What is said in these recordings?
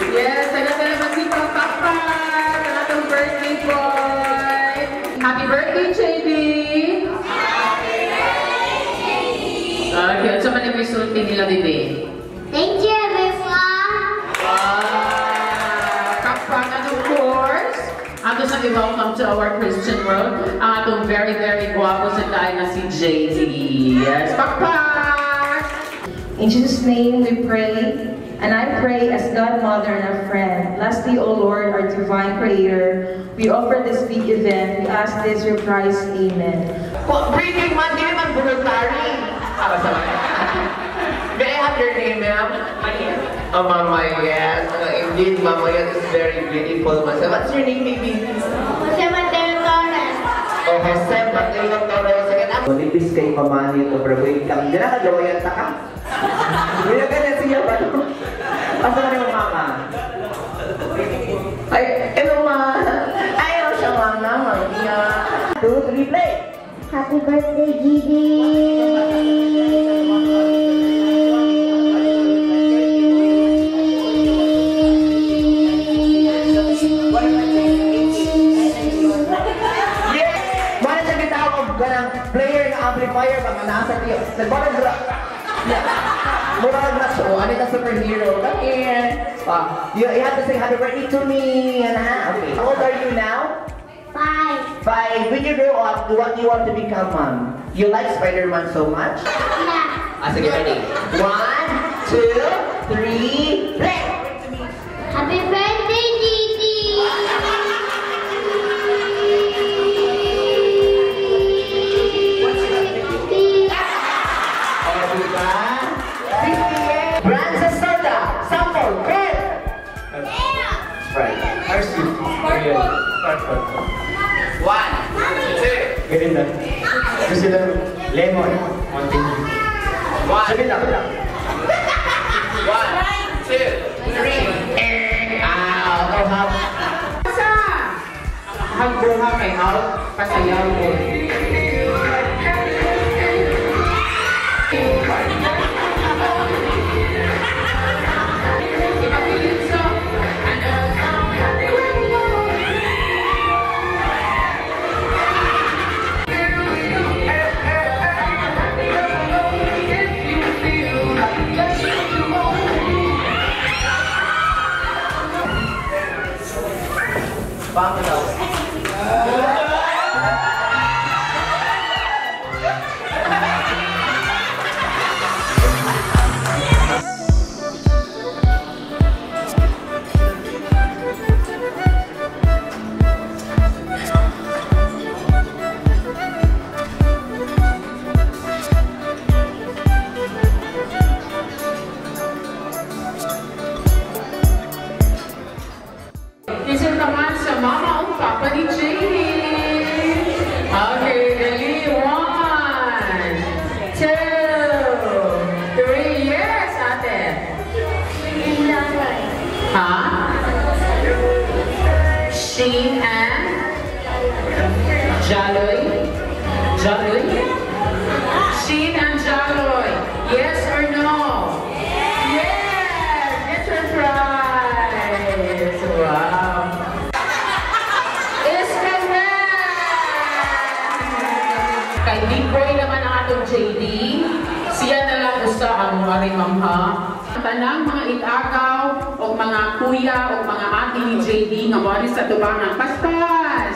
Yes, salamat si Papa sa atong birthday boy. Happy birthday, JD! Happy birthday, JD! Okay, unsa man yung sulti nila, bebe? Thank you, everyone. Wow! Kapag, and of course, ato sa i-welcome to our Christian world, ang atong very, very guwapo sa tayo na si JD. Yes, pakpak! In Jesus' name we pray, and I pray as Godmother and a friend. Lastly, O Lord, our divine Creator, we offer this big event. We ask this through Christ. Amen. Briefing man, di man voluntary. Para sa mga. May I have your name, ma'am? Mayet. Oh, Ma'am Mayet. Indeed, Ma'am Mayet is very beautiful. What's your name, baby? Jose Mateo Torres. Oh, Jose Mateo Torres. Again, Manipis kay pamanit, overweight kang. Di na kagawayan ta ka. Kuya, ganyan siya ba? Asa ka yung mama? Ay, hello, ma. Ayaw siya, mama. Mama. 2, 3, play! Happy birthday, Gigi! Yeah! Mana siya gitawag og ganang player nga amplifier ba nga nasa tiyo. Nagbarag ra. Yeah. Murag ra siya. Oh, ano ka superhero? Come here. Ah, you have to say happy birthday to me. Ana. Okay. How old are you now? 5. 5. When you grow up, what do you want to become, Mom? You like Spider-Man so much? Yeah. Ah, sige, ready. 1, 2, 3, play! Happy birthday, Gigi! Oh, diba? 58. Brands Soda. Sample. Red. Sprite. Sparkle. 1, 2, Ganun lang. Gusto lang lemon. Mountain Dew. 1, Sabi lang. 1, 2, 3. Ah, okay, have. Sa! Hagbuha kay out, pasayaw ko. Vámonos. mo ari, ma'am, ha? Tanang mga itagaw o mga kuya o mga ate ni JD nga moari sa tubangan. Paspas!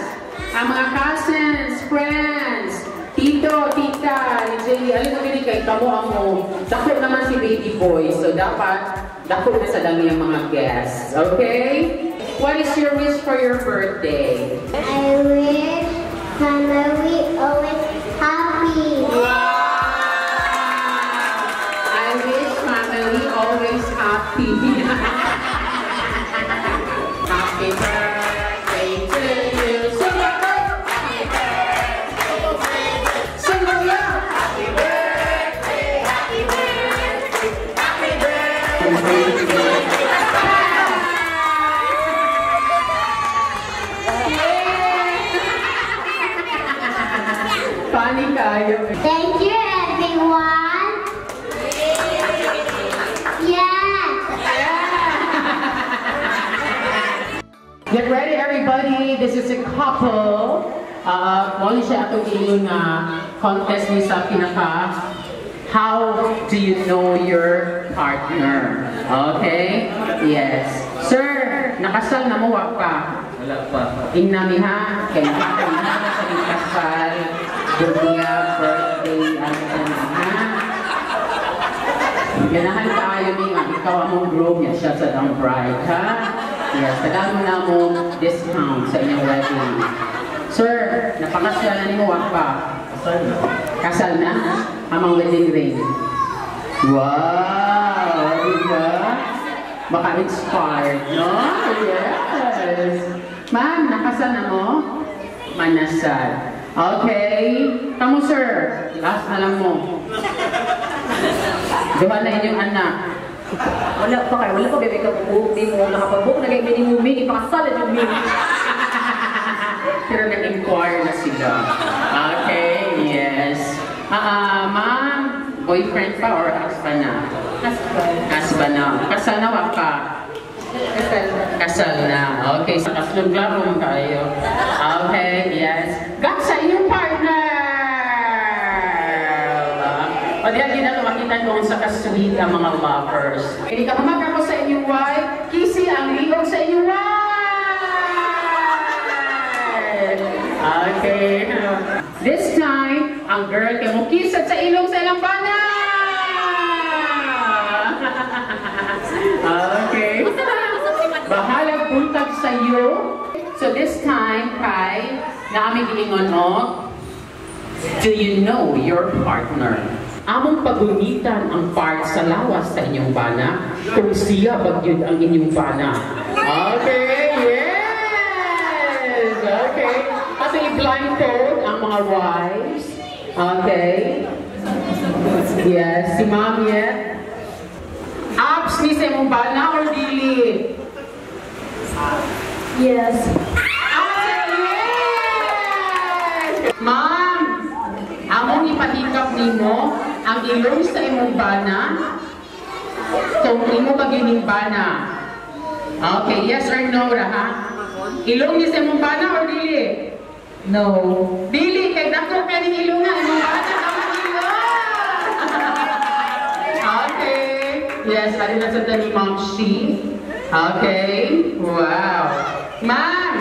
Ang mga cousins, friends, tito, tita ni JD, alin na kay kamo ang mo. Dako naman si baby boy, so dapat dako na sa dami ang mga guests. Okay? What is your wish for your birthday? I wish family always happy. Wow! I wish family always happy. Happy birthday to you. Sing it! Happy birthday to you. Sing it loud. Happy birthday, happy birthday, happy birthday to you. Funny kayo. Thank you, everyone. Yes. Get ready, everybody. This is a couple. Mao ni siya atong ingon nga contest ni sa pinaka How do you know your partner? Okay? Yes. Sir, nakasal na mo wa pa? Wala pa. Ingna mi ha, kay nakakailangan sa ikasal, niya birthday, ano ano ha? Ganahan kaayo mi nga ikaw among groom niya siya sa ang bride, ha? Yes, tagaan mo na mo discount sa inyong wedding. Sir, napakasal na nimo wa pa? Kasal na. Kasal na? Amang wedding ring. Wow! Diba? Maka-inspired, no? Yes! Ma'am, nakasal na mo? Manasal. Okay. Kamo, sir. Last na lang mo. Duha na inyong anak. Wala pa kayo, wala pa bebe ka buok, di mo nakapag-book na kayo mini ipakasal na yung mini. Pero nag-inquire na sila. Okay, yes. Ma'am, boyfriend pa or husband na? Husband. Husband na. Kasal na wa pa? Kasal na. Kasal na. Okay, sa kaslong klaro kayo. Okay, yes. Got sa inyong partner! O diyan din na makita ko sa ka-sweet ang mga lovers. Hindi ka humag ako sa inyong wife, kisi ang liog sa inyong wife! Okay. This time, ang girl kay mo kiss at sa ilong sa ilang bana! Okay. Bahalag buntag sa iyo. So this time, kay naami giingon og, do you know your partner? Among pagunitan ang part sa lawas sa inyong bana kung siya bagyod ang inyong bana. Okay, yes! Okay. Kasi i-blindfold ang mga wives. Okay. Yes, si Ma'am yet. Apps ni sa imong bana or dili? Yes. Yes! Ma'am, among ipahikap nimo ang ilong sa imong bana kung imo magining bana. Okay, yes or no ra ha? Ilong ni sa imong bana or dili? No. Dili kay dako ka ning ilong nga imong bana ang ilong. Okay. Yes, ari na sa ni Ma'am Shi. Okay. Wow. Ma'am,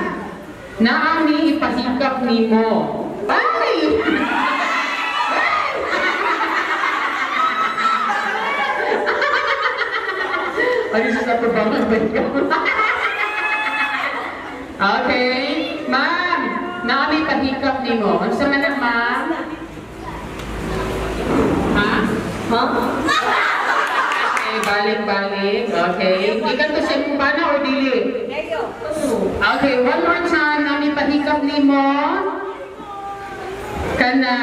naami ipahikap nimo. Ay! Ay, sa problema ba ikaw? Okay. Ma'am, naami pahikap nimo. Unsa man na, ma'am? Ha? Huh? Okay, balik-balik. Okay. Ikan to sa imong bana or dili? Okay, one more time. Nami pahikap nimo. Kana.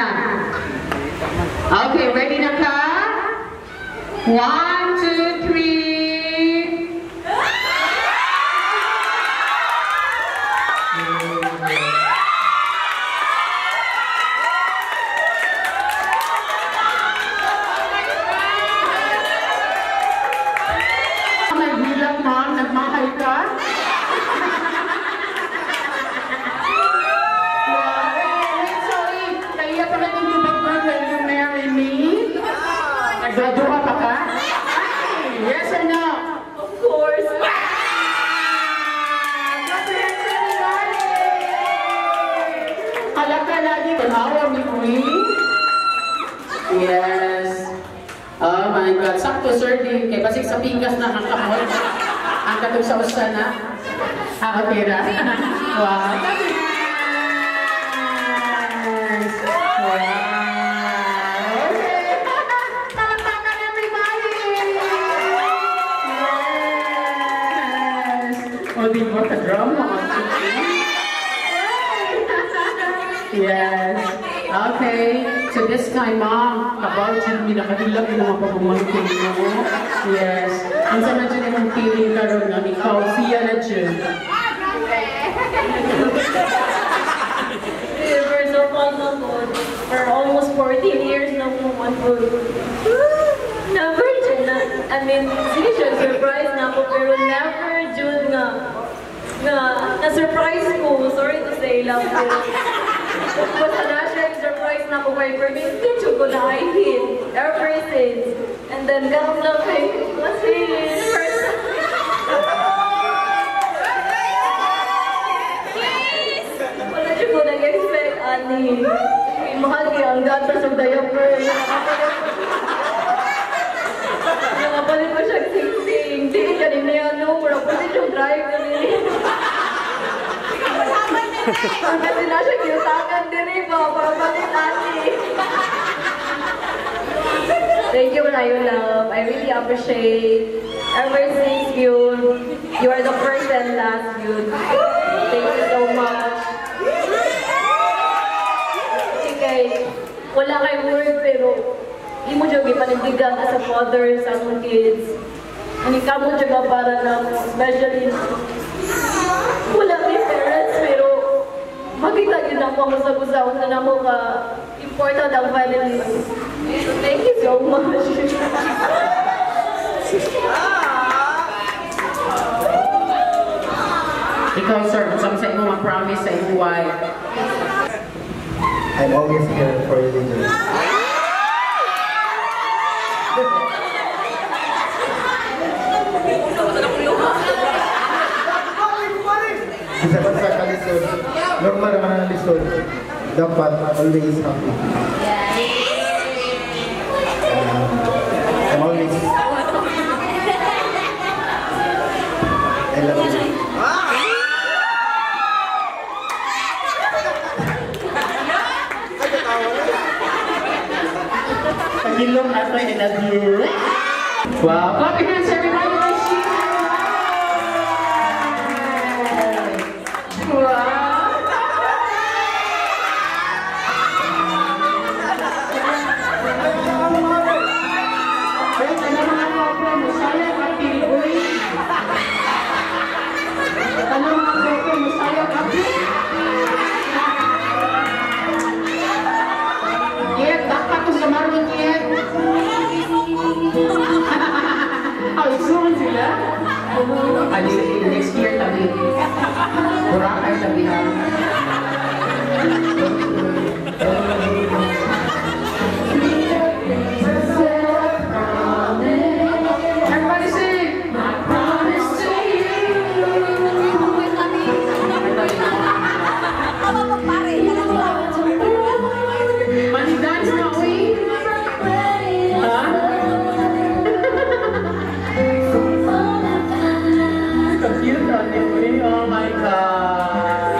Okay, ready na ka? 1, 2, 3. May hilak, ma'am. Nagmahal ka? Wow. Wait, sorry. Kaya pala nung lubag, ma'am. Will you marry me? Naggraduha pa ka? Yes. Oh my God. Sakto, sir, din. Kay basig sa pinggas na ang kamot. Ang katong sa usa na. Ah, okay ra. Wow. Yes. Wow. Okay. Palakpakan, everybody! Yes. O, di ba ka-drama? Yes. Okay. So this time, Ma'am, kabaw jud mi nakahilak yung mga pagmamangkin mo. Yes. Ang sama jud imong feeling karon nga ikaw siya na jud? First of all, na po, for almost 14 years na po man po. Never jud na, I mean, sige siya, surprise na po, pero never jud nga, na-surprise ko, sorry to say lang, pero basta na siya yung surprise na ko kay Permin, hindi jud ko na I hit ever since. And then, karon lang kay, kasi, first wala jud ko nag-expect, ani. Mahal niya ang gatas ng diaper. Nakapalit pa siya sing-sing. Di ka rin niya, no? Wala pa siya drive na niya. Kasi na siya kinutangan din eh, ba? Para palit, ani. Thank you, Rayo love. I really appreciate ever since you. You are the first and last, yun. Thank you so much. Kay, wala kay word pero imo jud gipanindigan as a father sa among kids. Ani kamo jud para namo, especially wala may parents pero makita gyud namo ang usag-usa unsa namo ka important ang family. So, thank you so much. Ikaw, sir, unsa sa imo ma-promise sa imong wife? I'm always here for you, DJ. Bisa ba sa kalisod? Normal naman ang lisod. Dapat always happy. I'm always... I love you. Pagilong ato, I love you. Wow. Clap your hands, everybody. Wow. Wait, ano mga kopro? Musaya kapil, uy. Ano mga kopro? Musaya kapil. Yet, dapat ko sa maroon, yet. Oh, soon sila? Ali, next year tabi. Boracay tabi ha. Everybody sing! My promise to you. Money dance na, uy! Ha? Computer, oh my God.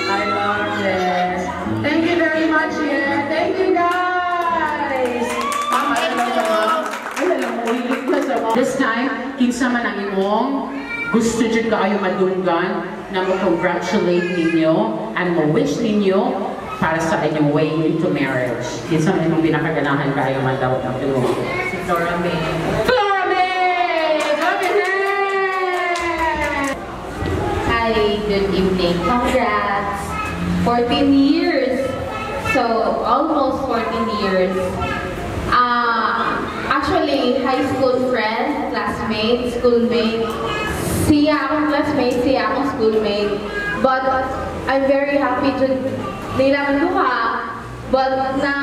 I love this. Thank you very much, yeah. Thank you, guys. Ma'am, alam mo sa mga, ay, alam mo, ulit na sa mga. This time, kinsa man ang imong gusto jud kaayo madunggan na mo-congratulate ninyo and mo-wish ninyo para sa inyong way into marriage. Kinsa man imong pinakaganahan kaayo mandawat ang tulong? Si Flora May. Flora May! Clap your hands! Hi, good evening. Congrats! 14 years! So, almost 14 years. Actually, high school friend, classmate, schoolmate. Siya akong classmate, siya akong schoolmate. But, I'm very happy to nilang duha. But, na,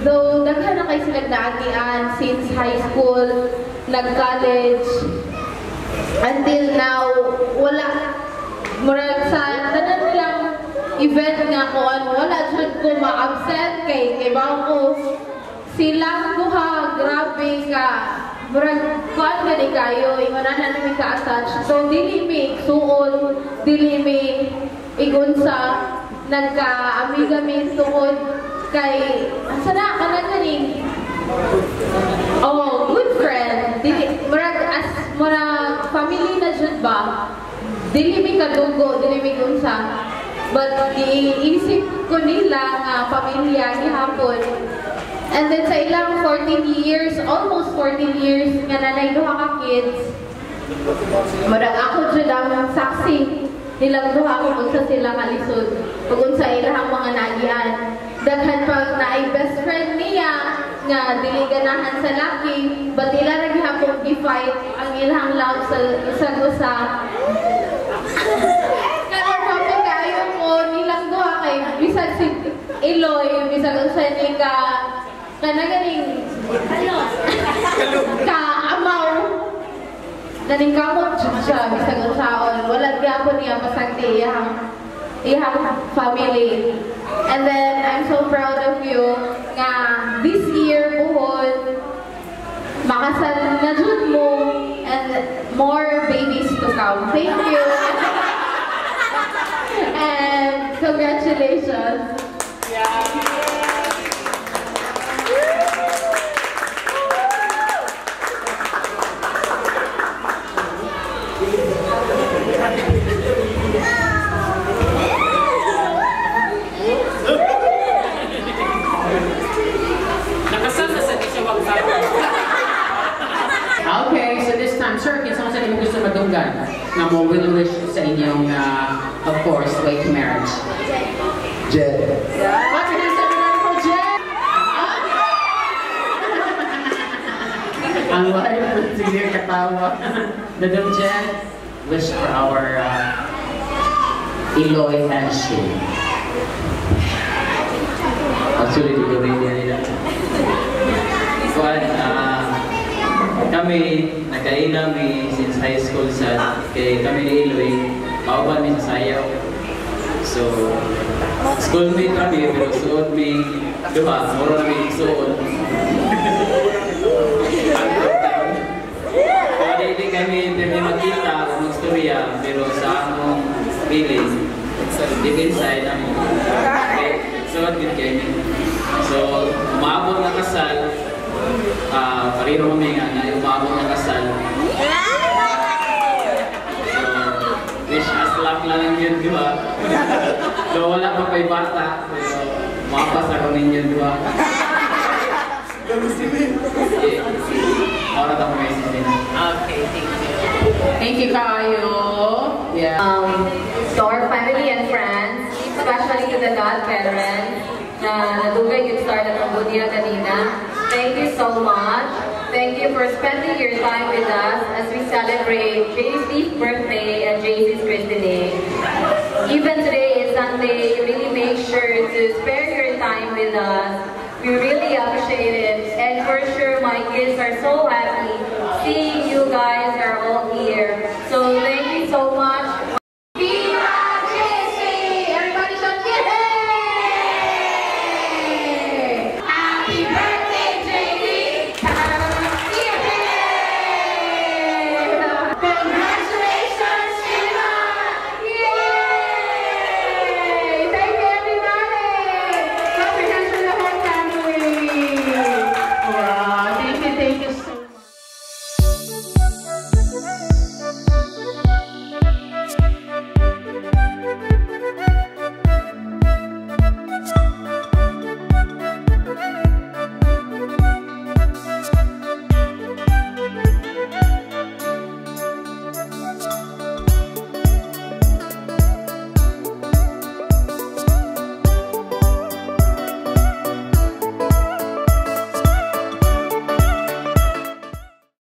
though, daghan na kayo sila naagian since high school, nag-college, until now, wala, murag sa tanan nilang event nga ko, ano, wala jud ko ma-absent kay bawo ko Silang duha, grabe ka. Murag kuan gani kayo, ingon ana na mi ka-attach. So dili mi igsuon, dili mi igunsa, nagka-amiga mi tungod kay asa na kanang ganing oh, good friend. Dili murag as murag family na jud ba. Dili mi kadugo, dili mi unsa. But giisip ko nila nga pamilya gihapon. And then sa ilang 14 years, almost 14 years nga nanay duha ka kids. Murag ako jud ang saksi nilang duha kung unsa sila kalisod, ug unsa ilahang mga naagian. Daghan pa naay best friend niya nga dili ganahan sa laki, but ila ra gihapon gi-fight ang ilang love sa isang usa. Karon happy kaayo ko nilang duha kay bisag si Eloy, bisag unsa ni ka kana ganing ka amaw, naning kamot jud siya bisag unsaon, wala gyapon niya pasagdi iyang family. And then I'm so proud of you nga this year buhon makasal na jud mo and more babies to come. Thank you and congratulations. Nakasal na sa di siya wag. Okay, so this time, sir, kinsa man sa inyong gusto madunggan nga mo will wish sa inyong, of course, way to marriage? Jed. What's your name, everybody, for Jed? Ang live, sige, katawa. Madam Jed, wish for our Eloy and Shane. Actually, di ko rin nila. Kuan, kami, nagkaila mi since high school sa, kay kami ni Eloy, kauban mi sa sayaw. So, schoolmate kami, pero suod mi duha, muro na mi suod. Kaya di kami hindi magkita o magstorya, pero sa among feeling, deep inside, among, okay, suod gid kami. So, umaabot na kasal, pareho kami nga na umaabot na kasal. So, wish us luck lang yun, di ba? So, wala pa pa'y bata, pero mapas ako ninyo, di ba? Yeah. Oras ako may sisi. Okay, thank you. Thank you kaayo. Yeah. To our family and friends, especially to the godparents, na nadugay yung start at ang budiya kanina. Thank you so much. Thank you for spending your time with us as we celebrate JC's birthday and JC's christening. Even today is Sunday, you really make sure to spare your time with us. We really appreciate it. And for sure, my kids are so happy seeing you guys are